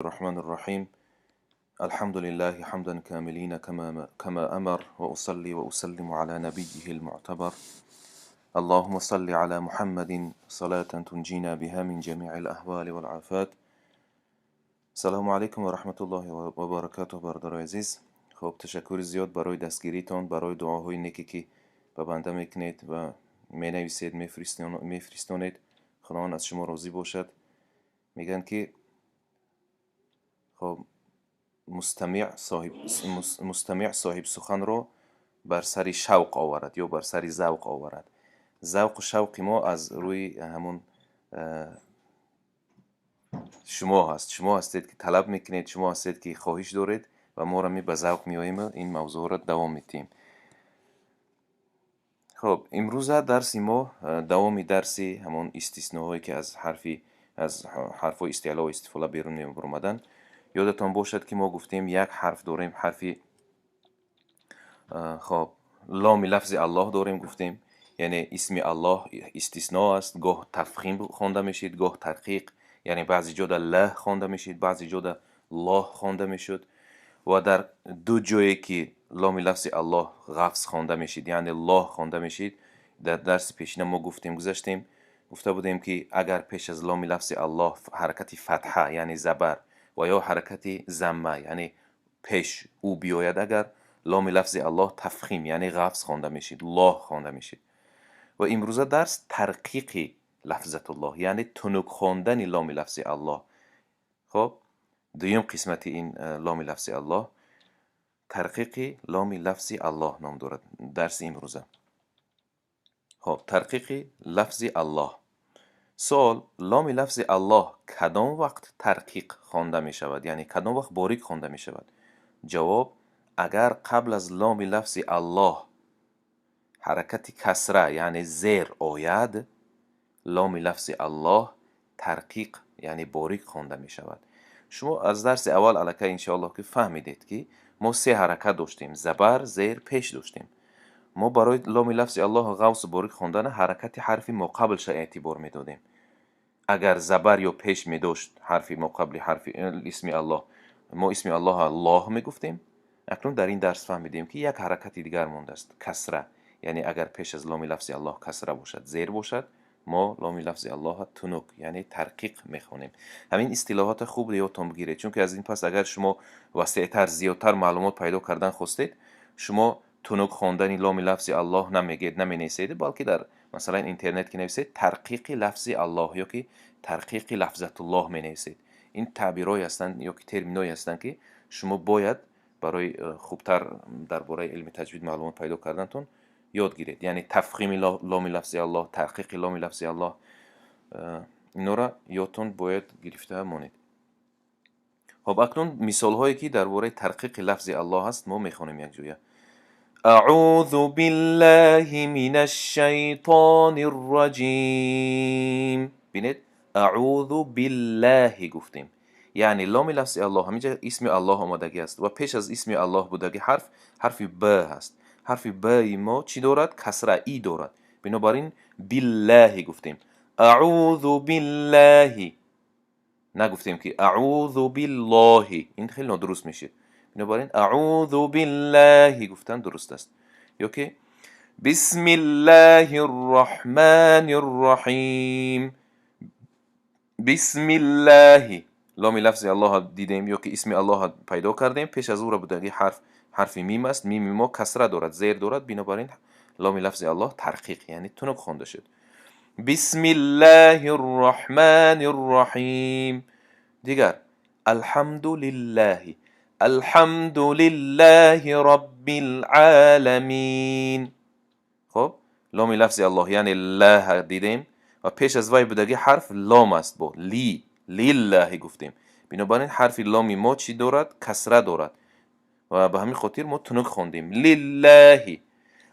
الرحمن الرحيم. الحمد لله حمدا كاملين كما أمر، وأصلي وأسلم على نبيه المعتبر. اللهم صل على محمد صلاة تنجينا بها من جميع الأهوال والآفات. السلام علیکم و رحمت الله و برکاته. برادرای عزیز، خب تشکر زیاد برای دستگیریتان، برای دعاهای نیکی که به بنده میکنید و مینویسید، میفرستانید. خداوند از شما راضی باشد. میگن که خب مستمع صاحب سخن رو بر سر شوق آورد یا بر سر ذوق آورد. ذوق و شوق ما از روی همون شما هست. شما هستید که طلب میکنید، شما هستید که خواهش دارید و ما را می به ذوق میاییم و این موضوع را دوام میتیم. خب امروز درس ما دوام درسی همون استثناهایی که از حرفای استعلا و استفاله بیرون میبرآمدن. یادتان باشد که ما گفتیم یک حرف داریم، حرفی خب لام لفظ الله داریم. گفتیم یعنی اسم الله استثناء است، گاه تفخیم خوانده میشید، گاه ترقیق، یعنی بعضی جا در له خوانده میشید، بعضی جا در الله خوانده میشد. و در دو جایی که لام لفظ الله غفص خوانده میشید، یعنی الله خوانده میشید، در درس پیشین ما گفتیم، گذشتیم، گفته بودیم که اگر پیش از لام لفظ الله حرکت فتحه یعنی زبر و یا حرکت ضمه یعنی پیش او بیاید، اگر لام لفظ الله تفخیم یعنی غفص خوانده میشید، الله خوانده میشید. و امروزه درس ترقیق لفظت الله یعنی تنک خواندن لام لفظ الله. خب دویم قسمت این لام لفظ الله ترقیق لام لفظ الله نام دارد درس امروزه. خب ترقیق لفظ الله. سوال: لام لفظ الله کدام وقت ترقیق خوانده می شود؟ یعنی کدام وقت باریک خوانده می شود؟ جواب: اگر قبل از لام لفظ الله حرکت کسره یعنی زیر آید، لام لفظ الله ترقیق یعنی باریک خوانده می شود. شما از درس اول الکی انشاءالله که فهمیدید که ما سه حرکت داشتیم، زبر، زیر، پیش داشتیم. ما برای لام لفظ الله غوص باریک خواندن حرکت حرف ماقبلش اعتبار میدادیم. اگر زبر یا پیش می داشت حرف ماقبل حرف اسم الله، ما اسم الله الله میگفتیم. اکنون در این درس فهمیدیم که یک حرکت دیگر مونده است، کسره. یعنی اگر پیش از لام لفظ الله کسره باشد، زیر باشد، ما لام لفظ الله تنک یعنی ترقیق میخوانیم. همین اصطلاحات خوب یادتان بگیرید، چون که از این پس اگر شما وسیعتر زیادتر معلومات پیدا کردن خواستید، شما تنک خواندن لام لفظ الله نمیگید، نمینویسید، بلکه در مثلا اینترنت که نویسید ترقیق لفظ الله یا که ترقیق لفظت الله می نویسید. این تعبیرهایی هستند یا که ترمینایی هستند که شما باید برای خوبتر درباره علم تجوید معلومات پیدا کردنتون یاد گیرید. یعنی تفخیم لام لفظ الله، ترقیق لام لفظ الله، اینا را یادتون باید گرفته مانید. خب اکنون مثال هایی که درباره ترقیق لفظ الله هست ما میخوانیم یک جویه. اعوذ بالله من الشیطان الرجیم. بینید اعوذ بالله گفتیم، یعنی لام لفظ الله همینجا اسم الله آمدگی است و پیش از اسم الله بودگی حرف، حرف ب هست. حرف ب ما چی دارد؟ کسره ای دارد. بنابراین بالله گفتیم. اعوذ بالله نگفتیم که اعوذ بالله، این خیلی نادرست میشه. بنابراین اعوذ بالله گفتن درست است. یا که بسم الله الرحمن الرحیم. بسم الله لام لفظ الله دیدیم یا که اسم الله پیدا کردیم، پیش از او را بودگی حرف، حرف میم است. میم ما کسره دارد، زیر دارد، بنابراین لام لفظ الله ترقیق یعنی تنک خوانده شد. بسم الله الرحمن الرحیم. دیگر الحمد لله، الحمد لله رب العالمین. خب لام لفظ الله یعنی الله دیدیم و پیش از وی بودگی حرف لام است، با لی، لله گفتیم. بنابراین حرف لام ما چی دارد؟ کسره دارد و به همین خاطر ما تنک خواندیم لله،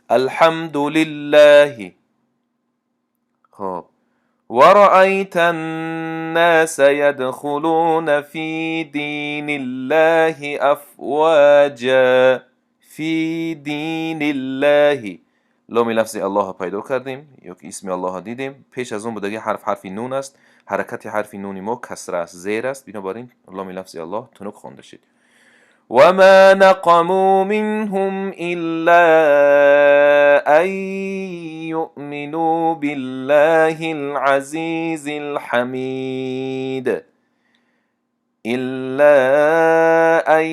الحمد لله. خب ورأيت الناس يدخلون في دين الله أفواجا. في دین الله لام لفظ الله پیدا کردیم یا که اسم الله دیدیم، پیش از اون بودگی حرف، حرف نون است. Ҳаракати ҳарфи нуни мо касра аст, зер аст, бинобар ин ломи лафзи Аллоҳ тунук хонда шид. وما نقموا منهم إلا أن يؤمنوا بالله العزيز الحميد. إلا أن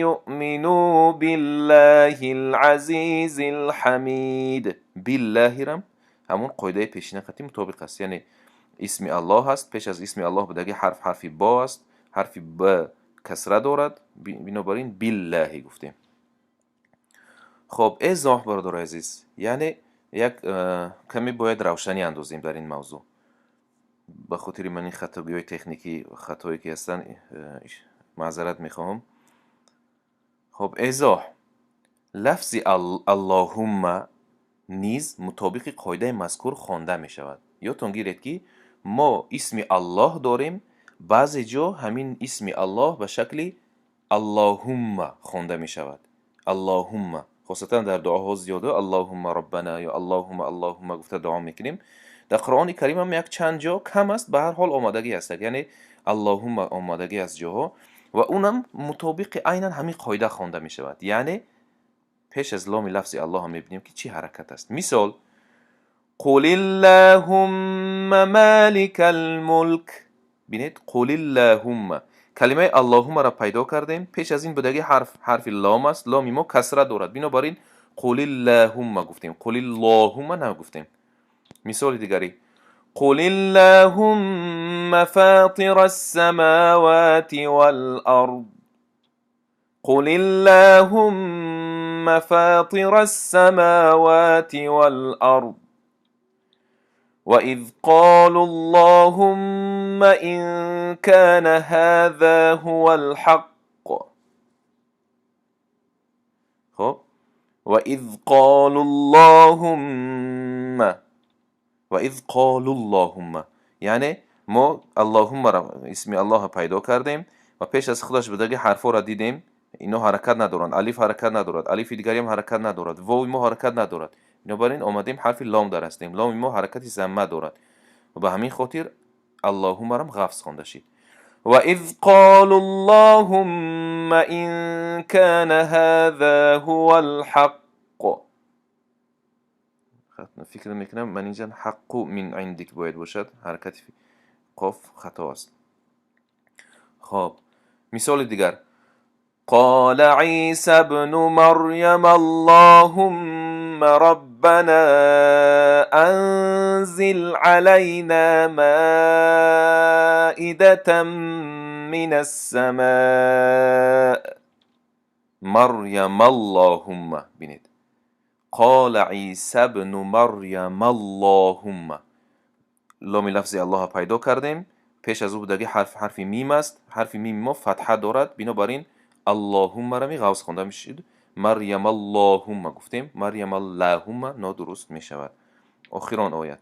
يؤمنوا بالله العزيز الحميد. بالله рам ҳамон қоидаи пешина қатӣ мутобиқ аст, яъне исми Аллоҳ аст, пеш аз исми Аллоҳ будаги ҳарф ҳарфи бо аст, ҳарфи б касра дорад, бинобар ин биллаҳи гуфтем. Хоб, эзоҳ, бародарои азиз, яъне як каме бояд равшанӣ андозем дар ин мавзӯъ. Ба хотири ман ин хатогиҳои техникӣ, хатое ки ҳастанд, маъзарат мехоҳам. Хоб, эзоҳ: лафзи Аллоҳумма низ мутобиқи қоидаи мазкур хонда мешавад. Ёдтон гиред, ки мо исми Аллоҳ дорем, баъзе ҷо ҳамин исми Аллоҳ ба шакли Аллоҳумма хонда мешавад. Аллоҳумма, хосатан дар дуоҳо зиёда Аллоҳумма роббана ё Аллоҳумма, Аллоҳумма гуфта дуо мекунем. Дар Қуръони Карим ҳам як чанд ҷо, кам аст, ба ҳар ҳол омадагӣ ҳастак, яъне Аллоҳумма омадагӣ аст ҷоҳо ва унам мутобиқи айнан ҳамин қоида хонда мешавад. Яъне пеш аз ломи лафзи Аллоҳ мебинем, ки чӣ ҳаракат аст. Мисол: قل اللهم مالك الملك. Бинед, قل اللهم, калимаи Аллоҳуммаро пайдо кардем, пеш аз ин будаги ҳарф ҳарфи лом аст, ломи мо касра дорад, бинобар ин قل اللهم гуфтем, قل اللهم нагуфтем. Мисоли дигарӣ: قل اللهم فاطر السماوات والأرض. قل اللهم فاطر السماوات والأرض. وإذ قالوا اللهم إن كان هذا هو الحق. خب، وإذ قالوا اللهم، وإذ قالوا اللهم, яъне мо Аллоҳуммаро, исми Аллоҳро пайдо кардем ва пеш аз худаш будаги ҳарфҳоро дидем, ино ҳаракат надоранд. Алиф ҳаракат надорад, алифи дигариам ҳаракат надорад, вови мо ҳаракат надорад. Бинобар ин омадем ҳарфи лом дар ҳастем, ломи мо ҳаракати замма дорад ва ба ҳамин хотир Аллоҳуммарам ғафз хонда шид. وإذ قالوا اللهم إن كان هذا هو الحق. Фикр мекунам, ман инҷа حق من عندك бояд бошад, ҳаракати қоф хато аст. Хоб, мисоли дигар: قال عيسى ابن مريم اللهم ربنا أنزل علينا مائدة من السماء. مريم اللهم, бинед, قال عيسى ابن مريم اللهم, ломи лафзи Аллоҳро пайдо кардем, пеш аз ӯ будаги ҳарф ҳарфи мим аст, ҳарфи мими мо фатҳа дорад, бинобар ин Аллоҳуммарами ғавз хонда мешуд. مريم اللهم гуфтем, مريم اللهم нодуруст мешавад. Охирон оят: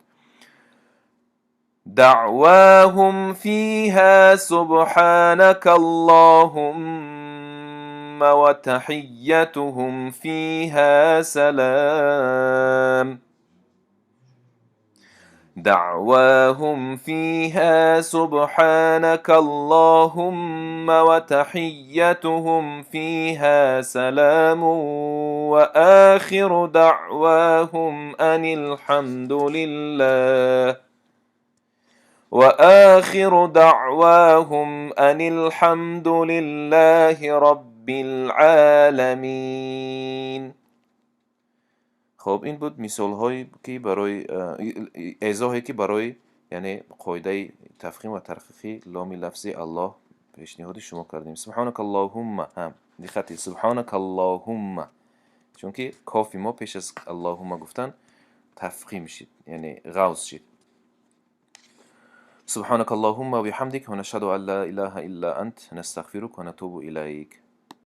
دعواهم فيها سبحانك اللهم وتحيتهم فيها سلام. دعواهم فيها سبحانك اللهم وتحيتهم فيها سلام وآخر دعواهم أن الحمد لله وآخر دعواهم أن الحمد لله رب العالمين. Хоб, ин буд мисолҳое, ки барои эзоҳе, ки барои, яъне, қоидаи тафхим ва тарқиқи ломи лафзи Аллоҳ пешниҳоди шумо кардем. سبحانك اللهم ҳам диққати, سبحانك اللهم, чунки кофи мо пеш аз اللهم гуфтан тафхим шид, яъне ғавз шид. سبحانك اللهم وبحمدك ونشهد أن لا إله إلا أنت نستغفرك ونتوب إليك.